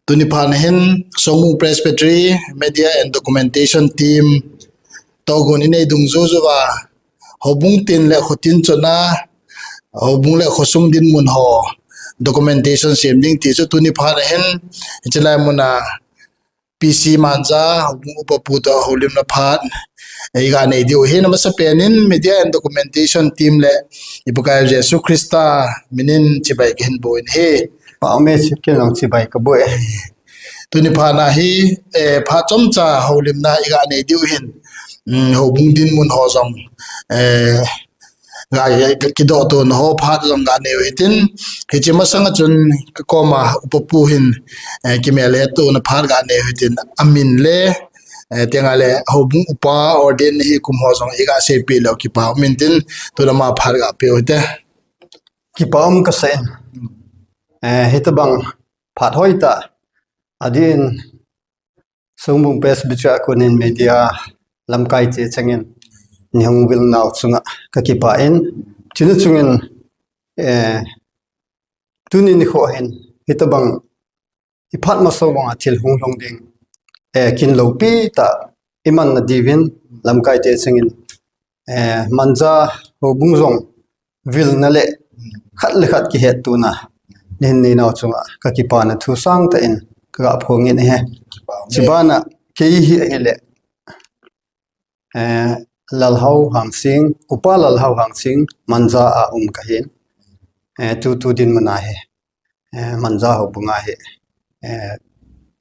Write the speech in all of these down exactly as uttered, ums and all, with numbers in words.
Tuni phat hin Songbung Presbytery Media and Documentation Team tohgon inei dungjujuva, houbung tin le khotin chona, houbung le khosung dinmun ho documentation sem ding ti chu tuni phat hin hichelai muna P C Manja, houbung upapu toh houlimna phat iga nei diu ahin, amasapen in Media and Documentation Team le i Pakai Jesu Christa minin chibai kahin bol in ahi. Pau me si ken long chibai kabol e. Tuni phat na hi, eh, phat chomcha houlimna iga nei diu ahin, mm, houbung dinmun ho jong, eh, ga, ga kidoh tona ho phat jong ga nei u hitin, hiche masanga chun kakoma upapu hin, eh, kimel hetona phat ga nei u hitin, amin le, eh, tenga le houbung upa ordain hi kum ho jong iga seipeh leu kipa um intin, tuna ama phat ga pe u hite. Kipa um kasei in. Eh, hitobang phat hoitah adin Songbung Presbytery a konin media lamkai te chengin neihung vil nau chunga kakipah in, chuna chungin, eh, tuni nikho hin hitobang iphat masa banga thil hung lhung ding, eh, kin loupi tah iman na diuvin lamkai te chengin, eh, Manja houbung jong vilna le khat le khat kihetona nahin nei nau chunga kakipana thu sangtah in kaga phong in ahi. Chubana kei hi ahile, eh, Lalhao Hangsing, Upa Lalhao Hangsing, Manja a um kahin. Eh, tutu dinmun a hi, eh, Manja houbung a hi, eh,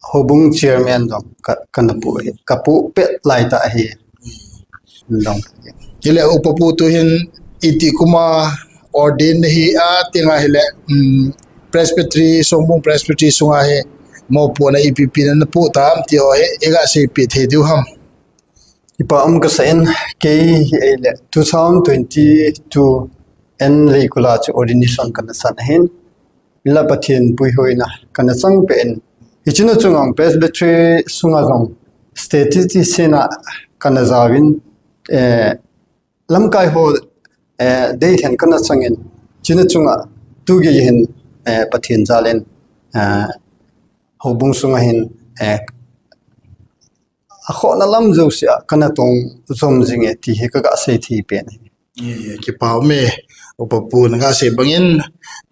houbung chairman jong ka, kana pu hi, kapu pet laitah ahi. Dong. Hile upapu tuhin iti kuma ordain nahi a, tenga hile, mm, Presbytery, Songbung Presbytery sunga hi mopohna ipi ipi napo tam ti ho hi iga seipeh thei diu ham? Kipa um kasei in, kei hi ahile two thousand twenty-two en Leikula chu ordination kana san ahin, hinla Pathen puihoina kana chang peh in, hichena chunga Presbytery sunga jong statistician a kana jaovin, eh, lamkai ho, eh, deilhen kana changin, chuna chunga tugei hin, eh, Pathen jalin, eh, houbung sunga hin, eh, akhohna lam jousea kana tong jom jinge ti hi kaga sei thei pen ahi. Eh, kipa um e, upapu naga sei bangin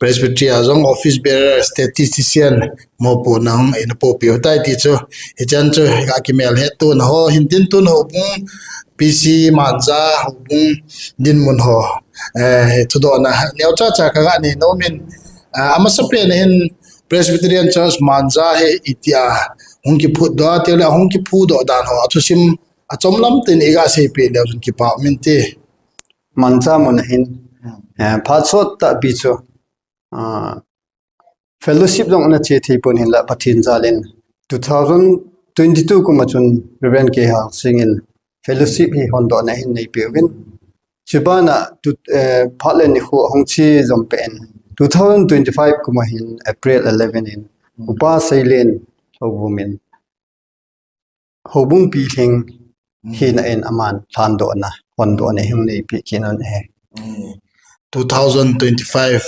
Presbytery a jong office bearer, statistician mopohna hung eina pohpeh u tai ti chu, hichan chu ga kimel hetona ho hintin tun houbung P C Manja houbung dinmun ho, eh, thudohna neocha cha kaga nei nomin, ah, amasapen hin Presbyterian Church Manja hi itia hung kiphutdoh a, tile hung kiphudoh dan ho athusim achom lam tin iga seipeh leu chun kipa um inte. Manja mun ahin, eh, phat sottah pi chu, ah, fellowship jong ana che thei pon hinla Pathen jalin two thousand twenty-two kuma chun Reverend K Hangsing in fellowship hi hondohna hin neipeh uvin. Chubana tu, eh, phat le nikho hung che jom peh in two thousand twenty-five kuma hin April eleven in Upa Seilen houbung in houbung pilhing hina in aman lhandohna, hondohna hung neipeh kit un ahi. Two thousand twenty-five,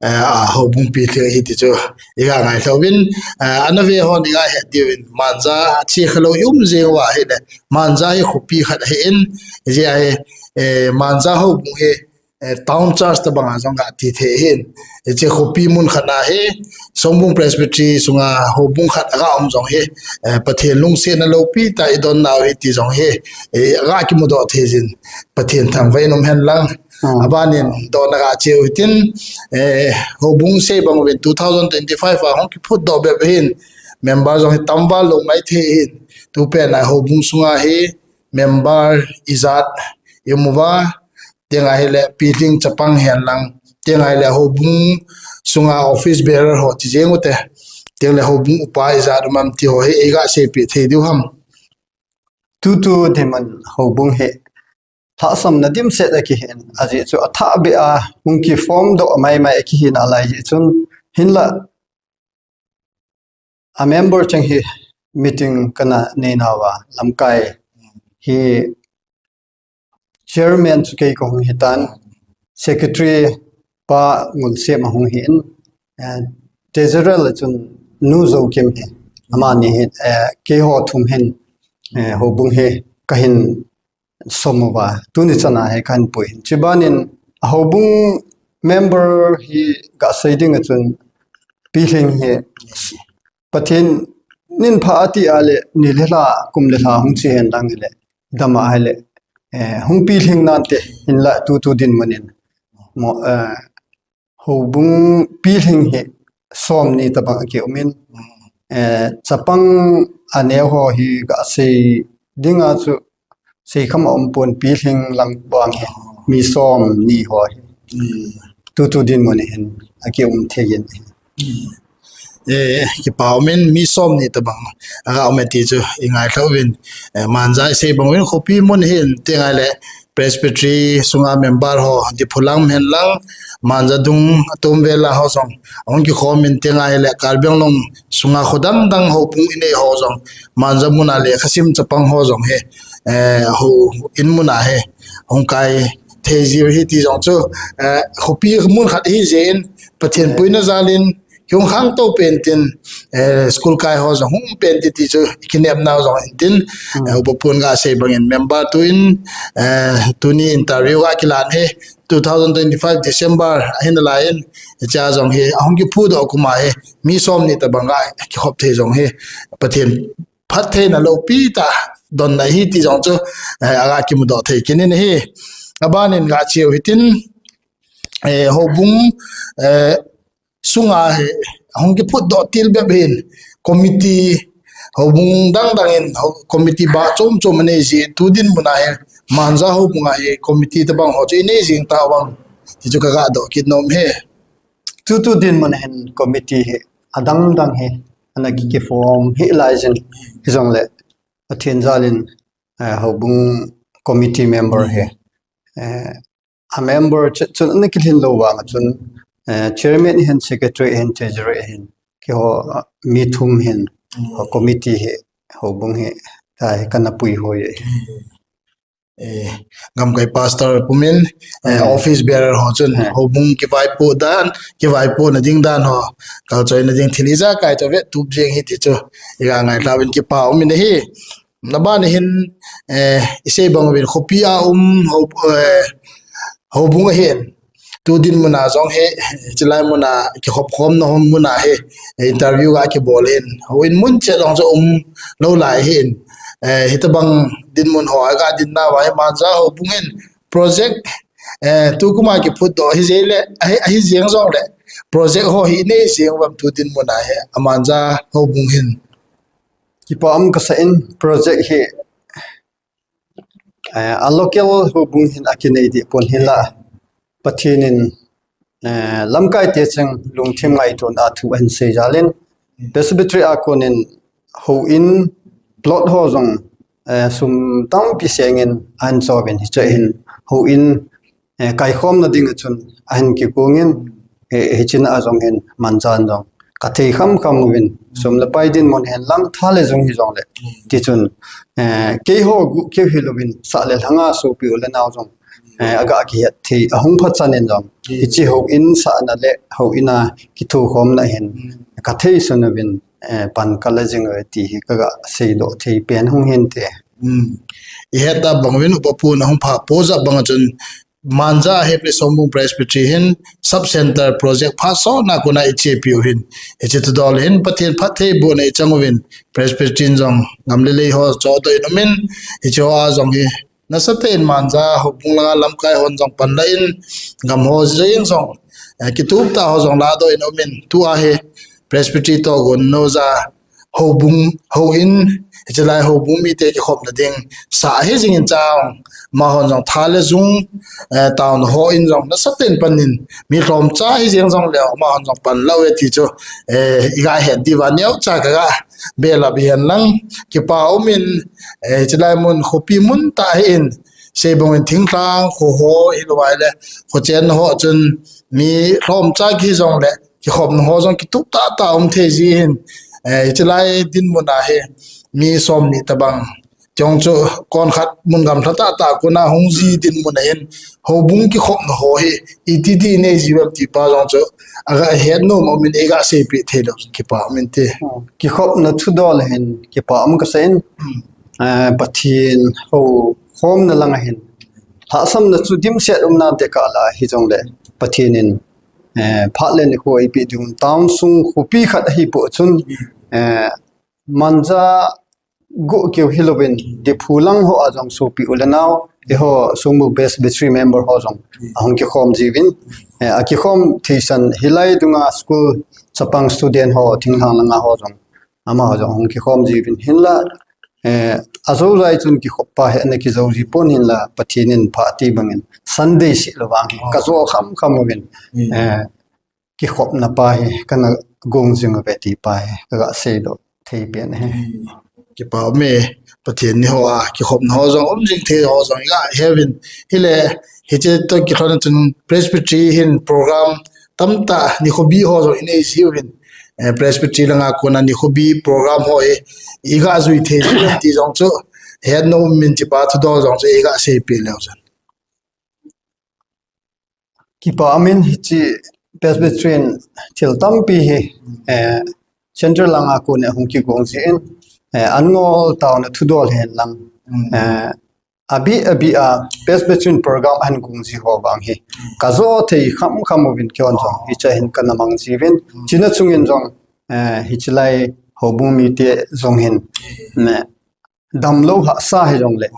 eh, a houbung pilhing ahi ti chu iga ngailha uvin, eh, ana ve hon iga het diuvin, Manja che khalou i um jeng uva ahile, Manja hi khopi khat ahin, hijeh a hi, eh, Manja houbung hi, eh, town church tobanga jong ga ti thei ahin. Hiche khopi mun khat na hi, Songbung Presbytery sunga houbung khat aga um jong hi, eh, Pathen lungsetna loupi tah idon nau ahi ti jong hi, eh, aga kimudoh thei jin, Pathen thangvah in um hen lang. Abanin dohna ga che u hitin, eh, houbung sei bang uvin two thousand twenty-five a hung kiphutdoh bep ahin, member jong hi tamval lou maithei ahin, tupet na houbung sunga hi member ijat i um uva, tenga hile pilhing chapang hen lang, tenga hile houbung sunga office bearer ho ti jeng ute, tengle houbung upa ijat um am ti ho hi iga seipeh thei diu ham? Tutu dinmun houbung hi lhahsamna dimset akihin, ajeh chu athahbeh a hung kiform doh maimai akihin alai jeh chun, hinla a member cheng hi meeting kana nei nauva lamkai hi chairman chu kei kahung hitan, secretary pa Ngulsem ahung hin, eh, treasurer la chun Nu Zokim hi Amani hi, eh, keiho thum hin, eh, houbung hi kahin som uva, tuni chana hi kahin pui hin. Chubanin, houbung member hi kasei ding a chun, Pilhing hi, Pathen in pha ati a le, ni le lha, kum le lha hung che hen lang le, dam a hi le, eh, hung pilhing nante, hinla tutu dinmun in. Mo, eh, houbung pilhing hi, som ni tabang aki um in, eh, chapang aneo ho hi kasei ding a chu, seikham a um pon pilhing lang vang hi, mi som ni ho hi. Tutu dinmun hin, aki um thei in. Eh, kipa um in mi som ni tabang. Aga um e ti chu, i ngaithla uvin. Eh, Manja i sei bang uvin khopi mun hin, ti ngai le Presbytery sunga member ho, Diphu lang hen lang, Manja dung atum vela ho jong. Ahung kikhom in ti ngai le Karbi Anglong sunga kho dang dang houbung i nei ho jong. Manja mun a le khasim chapang ho jong hi. Eh, houin mun a hi. Hung kai thei ji hi ti jong chu. Eh, khopi mun khat hi jeh in Pathen puina jal in, kiung khang to pen tin, eh, school kai ho jong hung pen ti ti chu, kinep nau jong in tin, eh, upa pun ga sei bang in member tu in, eh, tuni interview ga kilan hi, two thousand twenty-five December, ahin la in, cha jong hi, ahung kiphu do kuma hi, mi som ni tabang ga kikhop thei jong hi, Pathen phattheina lopi tah donna hi ti jong chu, eh, aga kimu do thei kinin hi, abanin ga cheu hitin, eh, houbung, eh, sunga hi, hung kiphut do til bep hin, committee, houbung dang dang in, ho-, committee ba chom chom anei ji, tu dinmun a hi, Manja houbung a hi, committee tabang ho chu i nei jing ta vang, ti chu kaga do kit nom hi. Tutu dinmun hin committee hi, adang dang hi, ana ki, ki form hi lai jin, hi jong le, Pathen jal in, eh, houbung committee member hi, eh, a member chu, chun ana kilhin lo vang a chun, eh, chairman hin, secretary hin, treasurer hin, keiho, ah, mi thum hin, ho committee hi, houbung hi, ta hi kana pui hoi e. Eh, gamkai pastor pumin, eh, office bearer ho chun, houbung kivaipo dan, kivaipo na ding dan ho, kalchoi na ding thil ijakai chu ve tup jeng hi ti chu, iga ngaithla uvin kipa um in hi. Nabani hin, eh, i sei bang uvin khopi a um, ho, eh, houbung a hin. Tu dinmun a jong hi, chilai mun a kikhop khom na hom mun a hi, eh, interview ga kibol hin. Houin mun che jong chu um lo lai hin. Eh, hitabang dinmun ho a ga din na va hi Manja houbung hin project, eh, tu kuma kiphut do hi jeng le, hi, hi jeng jong le project ho hi nei jeng vam tu dinmun a hi a Manja houbung hin. Kipa um kasa in project hi, eh, a local houbung hin akinei di pon hinla Pathen in, eh, lamkai te cheng lungthim ngaito na thu ahin sei jal in Presbytery a kon in houin plot ho jong, eh, sum tampi seng in ahin cho uvin hiche hin houin eh, kaikhom na ding a chun ahin kikung in, eh, hichea jong hin Manja jong kathei kham kham uvin, sum le pai dinmun hin lang tha le jung hi jong le. Ti chun, eh, keiho gu keu hi louvin sa le lhanga sopi u le nau jong, eh, aga kihet thei, ahung phat chan in jong. Hiche houin sa na le houin a kithokhom na hin kathei sun uvin, eh, pan kala jing uve ti hi kaga sei doh thei pen hung hin te. Hmm. I het ta bang uvin upa pu na hung pha po ja bang a chun Manja hi Sombung Presbytery hin sub center project pha so na kuna i chepi u hin. Hiche tu dol hin Pathen phatthei boh na i chang uvin Presbytery in jong ngam le lei ho cho doh in umin hiche ho a jong hi nasa tah in Manja houbung langa lamkai hon jong pan la in gam ho jeng jong, eh, kitup tah ho jong la doh in umin tua hi Presbytery toh gon no ja houbung, houin, hiche lai houbung mite kikhopna ding sa ahi jing in chang, amahon jong tha le jung, eh, taona ho in jong nasa tah in pan in, mi lhom cha hi jeng jong le, amahon jong pan lou e ti chu, eh, i ga het diu va neo cha kaga bel a bihen lang, kipa um in, eh, hiche lai mun khopi mun tah hi in, sei bang in thinglhang kho ho hi lou vai le, kho chen ho chun mi lhom cha ki jong le, kikhopna ho jong kitup tah tah um thei ji hin, eh, hiche lai dinmun a hi mi som ni tabang Chong chu kon khat mun gamla tah tah a kona hung ji dinmun ahin, houbung kikhopna ho hi iti ti nei ji uvam ti pa jong chu aga het nom umin, eiga seipeh thei leu chun kipa umin te. Kikhopna thudol hin kipa um kasei in, eh, Pathen houkhomna lang ahin lhahsamna chu dimset umna te kah la hijongle Pathen in, eh, phat le nikho eipeh ding, town sung khopi khat ahi po chun, eh, Manja go keu hilouvin, Diphu lang ho a jong sopi u le nao, eiho Songbung Presbytery member ho jong ahung kikhom jiuvin, eh, akikhom theisan hilai dunga school chapang student ho, thinglhang langa ho jong, amaho jong ahung kikhom jiuvin hinla, eh, ajoujai chun kikhop pa hi ana kijou ji pon hinla, Pathen in pha ti bangin Sunday seh lou vang hi kajo kham kham uvin, eh, kikhopna pa hi kana gong jing uve ti pa hi kaga seidoh thei pen ahi. Kipa ume, Pathen ni ho a kikhopna ho jong um jing thei ho jong iga he uvin. Hile, hiche toh kilhonna chun Presbytery hin program tamtah nikho bih ho jong inei ji uvin. Eh, Presbytery langa kona nikho bih program ho hi iga jui thei ji uvin ti jong chu het nom umin, hiche pa thudol jong chu iga seipeh leu chun. Kipa umin, hiche Presbytery in thil tampi hi, eh, Central langa kona hung kigong jin, eh, an ngol taona thudol hen lang, eh, abih abih a Presbytery in program ahin gong ji ho vang hi kajo thei kham kham uvin, keihon jong hiche hin kana mang jiuvin, hichena chungin jong, eh, hiche lai houbung mite jong hin, ne, damlou hahsa hijongle,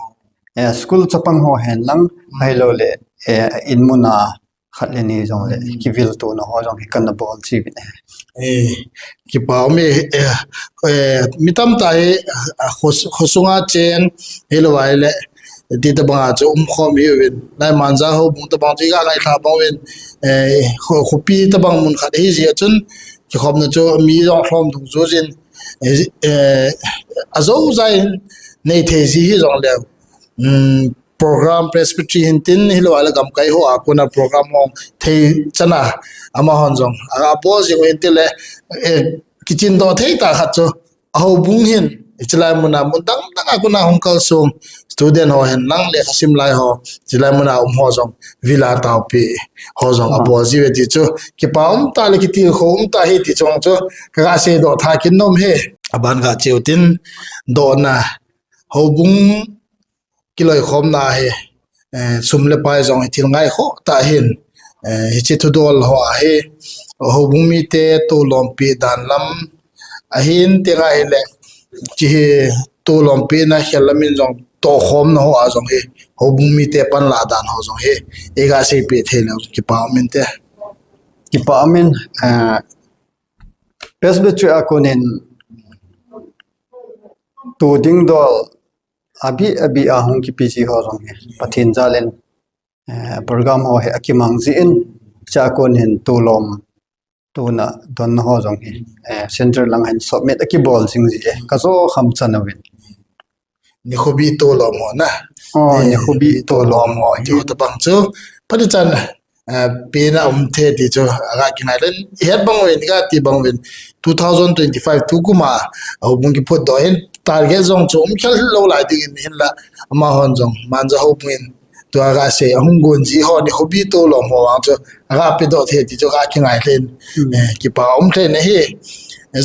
eh, school chapang ho hen lang, ahilouleh, eh, inmun a khat le ni jongle, kiviltona ho jong hi kana bol jiuvin ahi. Eh, kipa ume, eh, eh, mi tamtah hi, ah, khos-, khosunga chen, hilouva ahile, ti tabanga chu umkhom hiuvin. Lai Manja houbung tabang chu iga ngailhah bang uvin, eh, kho-, khopi tabang mun khat ahi jeh a chun, kikhopna chu mi jong lhom dungjui jin, eh, eh, ajoujai in nei thei ji hijongleu, um, program Presbytery hin tin, hilouva le gamkai ho a kona program hung thei chana, amahon jong aga bol jing uvin tile, eh, kichindoh thei tah khat chu, a houbung hin, hiche lai muna mun dang dang a kona hung kalsong student ho hen lang, lekha sim lai ho, hiche lai muna um ho jong, vila taopi ho jong abol jiuve ti chu, kipa umtah le kitilkhou umtah ahi ti jong chu kaga seidoh tha kit nom e. Aban ga cheu tin, dohna, houbung kiloikhomna hi, eh, sum le pai jong hi thil ngaikhoh tah ahin, eh, hiche thudol ho a hi, houbung mite tolompi dan lam ahin, ti ngai le, hiche hi tolompina khel lamin jong tohkhomna ho a jong hi, houbung mite panlah dan ho jong hi, iga seipeh thei leu kipa umin te. Kipa umin, eh, Presbytery a konin to ding dol abih abih a hung kipe ji ho jong hi Pathen jalin, eh, program ho hi akimang jin, hiche a konin tolom tuna donna ho jong hi, eh, Central lang hin submit akibol jing ji e, kajo kham chan uvin. Nikho bih tolom ho na. Oh, eh, nikho bih tolom ho. Ti ho tabang chu, phat chan, eh, pena um thei ti chu, aga kingai len, ihet bang uvin, iga ti bang uvin, two thousand twenty-five tukum a, houbung kiphutdoh hin, target jong chu um khel lou lai dingin hinla, amahon jong, Manja houbung in, tua ga sei, ahung gon ji ho nikho bih tolom ho vang chu, aga pedoh thei ti chu aga kingai len, eh, kipa um len ahi.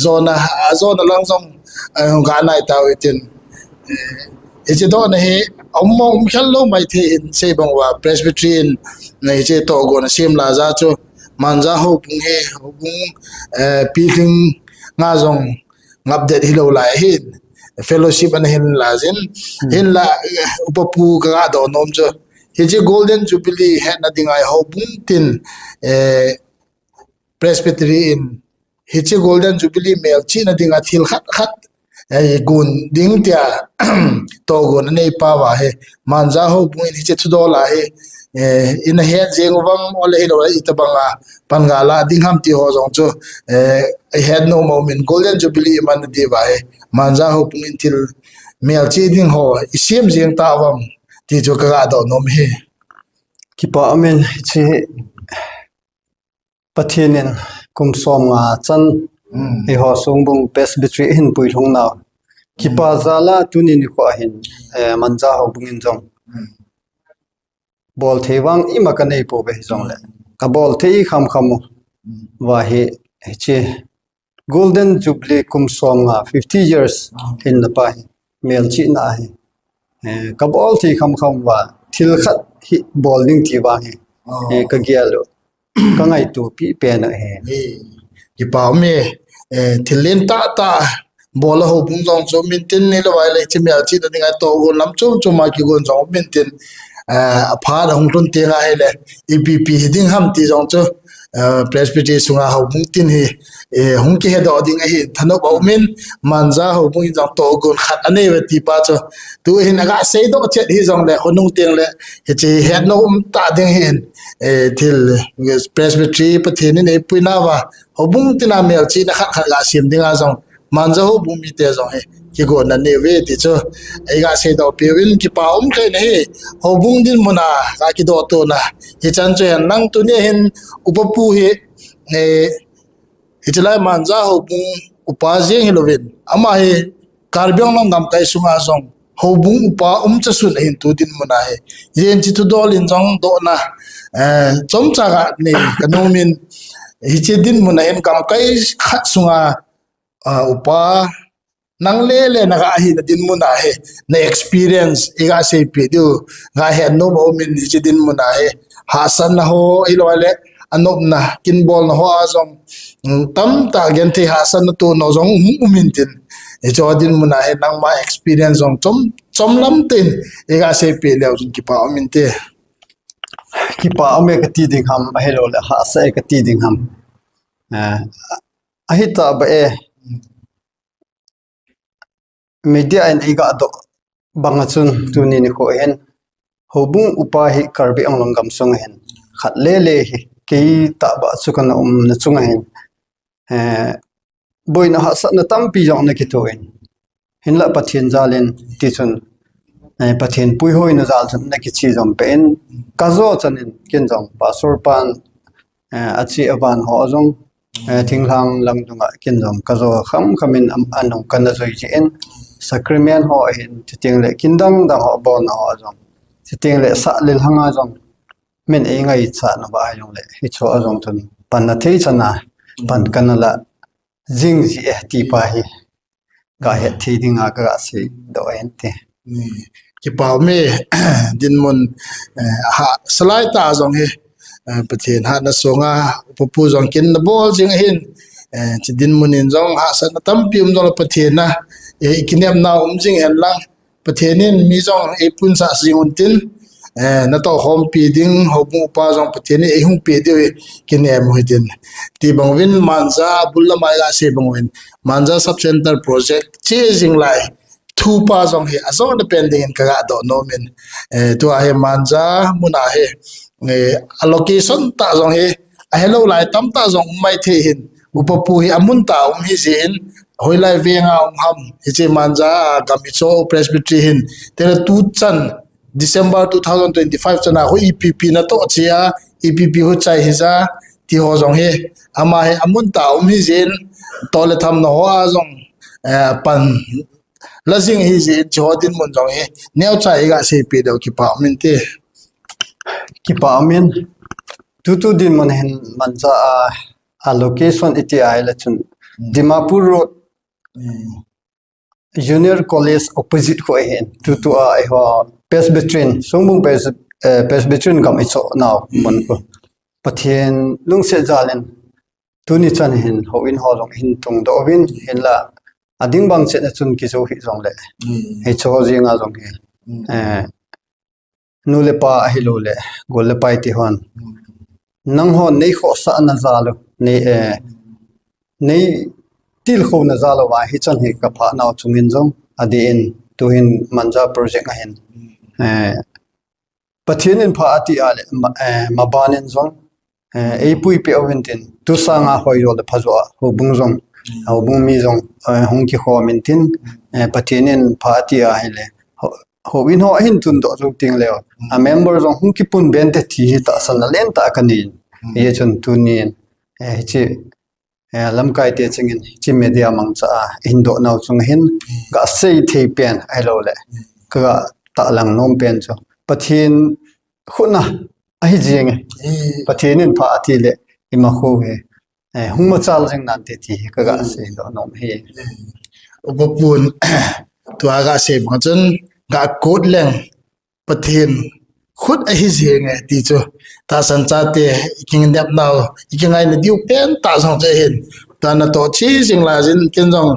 Jona, jona lang jong, eh, ga nai tau hitin. Eh, hiche dohna hi, um, um khel lou mai thei in, sei bang uva Presbytery in, na hiche tohgon asem lai jeh chu, Manja houbung hi, houbung, eh, pilhing nga jong, ngapdet hilou lai hin, fellowship ana hin lai jin, hinla, eh, upa pu kaga doh nom chu, hiche Golden Jubilee hetna dinga houbung tin, eh, Presbytery in, hiche Golden Jubilee melchihna dinga thil khat khat, eh, gon ding tia, tohgon anei pau ahi, Manja houbung in hiche thudol a hi, eh, ina het jeng uvam, ole hilou le itabanga pan ga la ding ham ti ho jong chu, eh, ihet nom umin Golden Jubilee iman diu ahi, Manja houbung in thil melchih ding ho isem jeng tauvam ti chu kaga doh nom e. Kipa umin, hiche Pathen in kum som nga chan, eiho Songbung Presbytery hin puilhung nau, Kipa jal a tuni nikho hin, eh, Manja houbung in jong. Bol thei vang ima kanei pouve hijongle. Kabol thei kham kham u. Va hi, hiche Golden Jubilee kum som nga, fifty years hin na pa hi. Melchihna hi. Eh, kabol thei kham kham va. Thil khat hi bol ding ti vang hi. Eh, kagel u. Kangaito pi pen ahi. Kipa um e, eh, thil len tah tah bol a houbung jong chu um intin, hilou vai le hiche melchihna dinga tohgon lam chom chom a kigon jong um intin, eh, aphat a hung lhun teng ahile, ipi pi hiding ham ti jong chu, eh, Presbytery sunga houbung tin hi, eh, hung kihedoh ding ahi thanop a um in, Manja houbung in jong tohgon khat anei uve ti pa chu. Tu hin aga seidoh chet hijongle, khonung teng le, hiche hi hetnom um ta ding hin, eh, thil, eh, Presbytery Pathen in eipui nauva, houbung tina melchihna khat khat ga sem dinga jong, Manja houbung mite jong hi, kigonna nei uve ti chu, eiga seidoh peh uvin kipa um lheh in ahi, houbung dinmun a, ga kidoh tona, hichan chu hen lang tuni hin, upa pu hi, eh, Hiche lai Manja houbung upa jeng hilouvin, ama hi Karbi Anglong gamkai sunga jong houbung upa umcha sun ahin tu dinmun a hi. Jen hiche thudol in jong dohna, eh, chomcha ga nei kanom in, hiche dinmun a hin gamkai khat sunga, ah, upa nang le le na ga hina dinmun a hi, na experience iga seipeh diu, ga hetnom a um in hiche dinmun a hi, hahsatna ho, hilou le, anopna, kinbolna ho a jong, mm, tamtah genthei hahsatna tona jong um, um intin. Hiche dinmun a hi, nangma experience jong chom, chom lam tin, iga seipeh leu chun kipa um inte. Kipa um e kati ding ham, ahilou le, hahsa e kati ding ham. Eh, ahi tah beh e. Media in eiga doh banga chun tuni nikho hin houbung upa hi Karbi Anglong gamsung hin khat le le hi kei tahbeh chu kana umna chunga hin, eh, boina hahsatna tampi jong na kitoh in, hinlah Pathen jal in ti chun, eh, Pathen puihoina jal chun na kiche jom peh in, kajo chan in ken jong Pastor pan, eh, ache avan ho jong, eh, thinglhang lang dunga ken jong kajo kham kham in am, anung kana jui jeh in, sacrament ho hin, chuteng le kin dang dang ho bolna ho jong, chuteng le sah le lhang a jong, min eingaichat nauva jong le, hicho a jong chun, panna thei chan a, pan kana la jing ji e ti pa hi, ga het thei dinga kaga seidoh e nte. Kipa um e, dinmun, eh, hahsa lai tah jong hi, eh, Pathen hatna sunga, upa pu jong kin nabol jing ahin, eh, hiche dinmun in jong hahsatna tampi um jongle Pathen a, eh, kinepna um jing hen lang, Pathen in mi jong eipunsah jing un tin, eh, natoh khompi ding, houbung upa jong Pathen in eihung peh diu hi kinem u hitin. Ti bang uvin Manja abul lama iga sei bang uvin, Manja Sub Center Project che jing lai thu pa jong hi ajona pen dingin kaga doh nom in. Eh, tua hi Manja mun a hi, eh, a location tah jong hi, ahelou lai tamtah jong um maithei hin, upa pu hi amun tah a um hijeh in, hoilai veng a um ham, hiche Manja, ah, gam icho Presbytery hin, tele tuchan, December two thousand twenty-five chan a khu E P P natoh che a, E P P khu chai hija, ti ho jong hi, ama hi amun tah a um hijeh in, toh le thamna ho a jong, eh, pan la jing hijeh in, hiche ho dinmun jong hi, neocha iga seipeh diu kipa um inte. Kipa um in, tutu dinmun hin Manja a, a location iti ahile chun, Dimapur Road, Junior College opposite khu ahin, tutu a, eiho Presbyterian, Songbung Pres-, eh, Presbyterian gam icho nau mun khu. Pathen lungset jal in, tuni chan hin houin ho jong hin tungdoh uvin, hinlah ading bang chet na chun kijo hih jongle, hicho jenga jong hi, eh, nu le pa ahilou le, gol le pai ti hon, nanghon nei khohsahna jal u, nei, eh, nei tilkhouna jal uva hichan hi kaphah nau chungin jong, adeh in tuhin Manja Project ahin, eh, Pathen in pha ati a le, ma, eh, maban in jong, eh, eipui peh uvin tin, tu sanga hoijo le phajo a, houbung jong, houbung mi jong, eh, hung kikhom in tin, eh, Pathen in pha ati ahile, ho, houin ho ahin tundoh jou teng leu, a member jong hung kipunbe inte ti hi tahsanna lentah kanei in, hijeh chun tunin, eh, hiche, eh, lamkai te chengin chi media mangcha a hin doh nau chung hin ka sei thei pen ahilou le ka tahlang nom pen chu Pathen khut na ahi jing e. Pathen in pha ati le ima khu he, eh, hung machal jing nante ti hi ka ga sei doh nom hi. Upa Pun, tua ga sei bang chun ga kot leng Pathen khut ahi jing e ti chu tahsan chate i kinep nau, i kingaina diu pen tah jong chu hin. Tua natoh chi jing lai jin ken jong,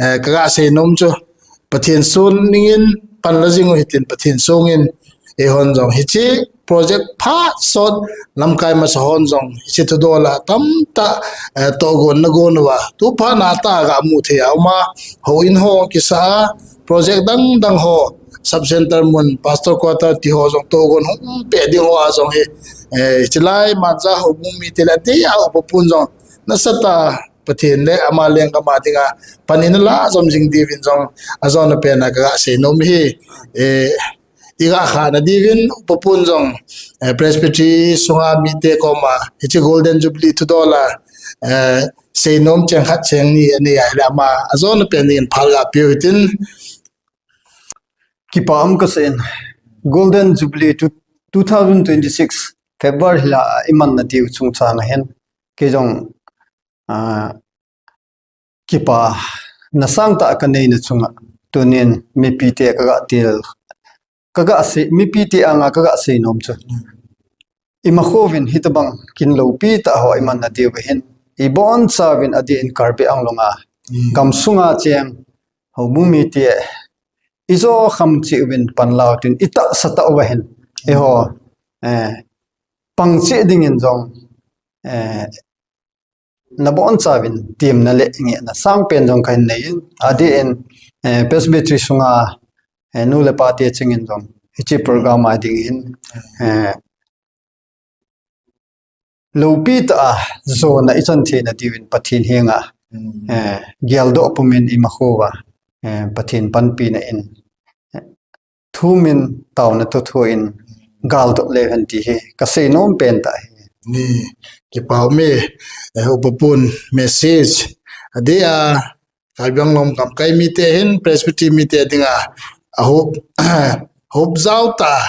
eh, ka ga sei nom chu Pathen sun ningin pan la jing u hitin Pathen sungin eihon jong hiche project pha sot lamkai masa hon jong hiche thudol a tamtah, eh, togon na gon uva tu phat na tah ga mu thei a um a, houin ho kisa a, project dang dang ho, sub center mun, pastor quarter ti ho jong togon hung pe ding ho a jong hi, eh, hiche lai Manja houbung mite le adeh a Upa Pun jong nasatah a Pathen le ama lenggam a dinga pan in la jom jing diuvin jong ajona pen a ka ga sei nom hi, eh, i ga khahna diuvin Upa Pun jong, eh, Presbytery sunga mite koma hiche Golden Jubilee thudol a, eh, sei nom cheng khat cheng ni anei a le ama ajona pen dingin phal ga peh u hitin. Kipa um ka sei in Golden Jubilee two, two thousand twenty-six February la i man na diu chungchang a hin kei jong, ah, kipa na sangtah ka neina chunga tunin mipite ka ga til, ka ga sei, mipite anga ka ga sei nom chu ima khu vin hitobang kin loupi tah ho i man na diu hin i bonchauvin adeh in Karbi Anglong a gam sunga cheng houbung mite i jo kham cheh uvin pan lau tin i tahsa tah uva hin eiho, eh, pang cheh dingin jong, eh, na bonchauvin temna le ngehna sang pen jong ka hin nei in adeh in, eh, Presbytery sunga, eh, nu le pa te chengin jong hiche program a dingin, eh, loupi tah a jona i chan theina diuvin Pathen henga, eh, geldoh pumin ima khu va, eh, Pathen panpina in, eh, thumin taona thotho in galdoh leu hen ti hi ka sei nom pen tah hi. Ni, kipa um e, eh, Upa Pun message. Adeh a, Karbi Anglong gamkai mite hin, Presbytery mite dinga, a hop, hop jao tah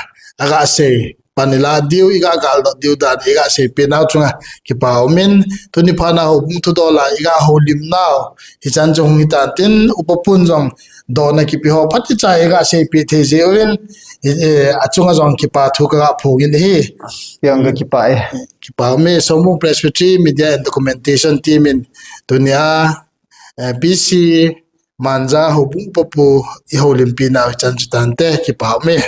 a ga sei pan i la diu, i ga galdoh diu dan i ga sei pen nau chunga kipa um in, tuni phat na houbung thudol a i ga houlim nau hichan chu hung hitan tin, Upa Pun jong dohna kipe ho phatechan i ga seipeh thei jeh uvin, eh, achunga jong kipa thu ka ga phong in ahi. Jong ka kipa e. Kipa um e, Sombung Presbytery Media and Documentation Team in tunia, eh, P C Manja houbung Upa Pu i houlimpi nau hichan chu tante, kipa um e.